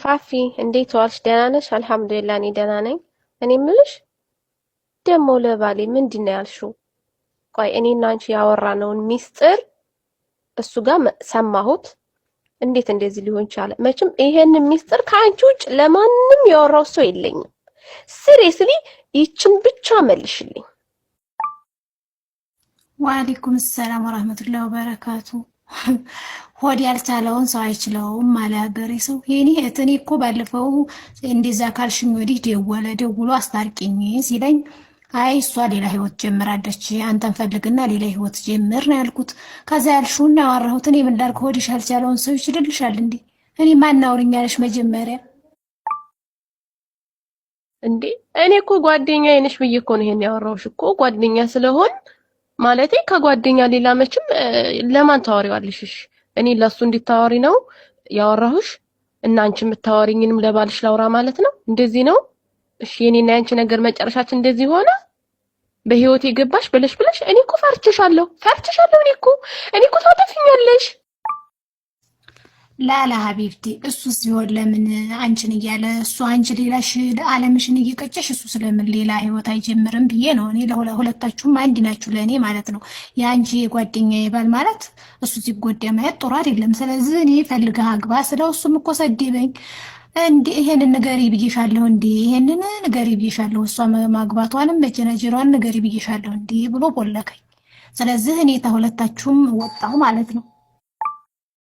ፋፊ፣ እንዴት ዋልሽ? ደህና ነሽ? አልሐምዱሊላህ እኔ ደህና ነኝ። እኔ የምልሽ ደግሞ ለባሌ ምንድን ነው ያልሽው? ቆይ እኔና አንቺ ያወራነውን ሚስጥር እሱ ጋር ሰማሁት። እንዴት እንደዚህ ሊሆን ቻለ? መቼም ይሄንን ሚስጥር ከአንቺ ውጭ ለማንም ያወራው ሰው የለኝም። Seriously ይችን ብቻ መልሽልኝ። ወአለይኩም ሰላም ወራህመቱላሂ ወበረካቱ። ሆድ ያልቻለውን ሰው አይችለውም አለ ሀገሬ ሰው። የኔ እህት፣ እኔ እኮ ባለፈው እንደዛ ካልሽኝ ወዲህ ደወለ። ደውሎ አስታርቂኝ ሲለኝ አይ እሷ ሌላ ህይወት ጀምራለች፣ አንተን ፈልግና ሌላ ህይወት ጀምር ነው ያልኩት። ከዛ ያልሽውን ያወራሁት እኔ ምን ላድርግ? ሆድሽ ያልቻለውን ሰው ይችልልሻል እንዴ? እኔ ማን አውሪኝ አለሽ መጀመሪያ? እንዴ፣ እኔ እኮ ጓደኛ ነሽ ብዬ እኮ ነው ይሄን ያወራሁሽ እኮ። ጓደኛ ስለሆን ማለቴ ከጓደኛ ሌላ መቼም ለማን ታወሪዋለሽ? እሺ እኔ ለሱ እንድታወሪ ነው ያወራሁሽ እና አንቺ የምታወሪኝንም ለባልሽ ላውራ ማለት ነው? እንደዚህ ነው? እሺ የኔና ያንቺ ነገር መጨረሻችን እንደዚህ ሆነ? በህይወቴ የገባሽ ብለሽ ብለሽ እኔ እኮ ፈርቼሻለሁ፣ ፈርቼሻለሁ። እኔ እኮ ታጠፊኛለሽ። ላላ ሀቢብቲ፣ እሱስ ቢሆን ለምን አንቺን እያለ እሱ አንቺ ሌላሽ ዓለምሽን እየቀጨሽ እሱ ስለምን ሌላ ህይወት አይጀምርም ብዬ ነው። እኔ ለሁለታችሁም አንድ ናችሁ ለእኔ ማለት ነው። የአንቺ የጓደኛ ባል ማለት እሱ ሲጎዳ ማየት ጥሩ አይደለም። ስለዚህ እኔ ፈልገህ አግባ ስለው እሱም እኮ ሰደበኝ። እንዴ ይሄንን ንገሪ ብዬሻለሁ፣ እንዴ ይሄንን ንገሪ ብዬሻለሁ፣ እሷ ማግባቷንም መጀነጀሯን ንገሪ ብዬሻለሁ እንዴ ብሎ ቦለከኝ። ስለዚህ እኔ ተሁለታችሁም ወጣሁ ማለት ነው።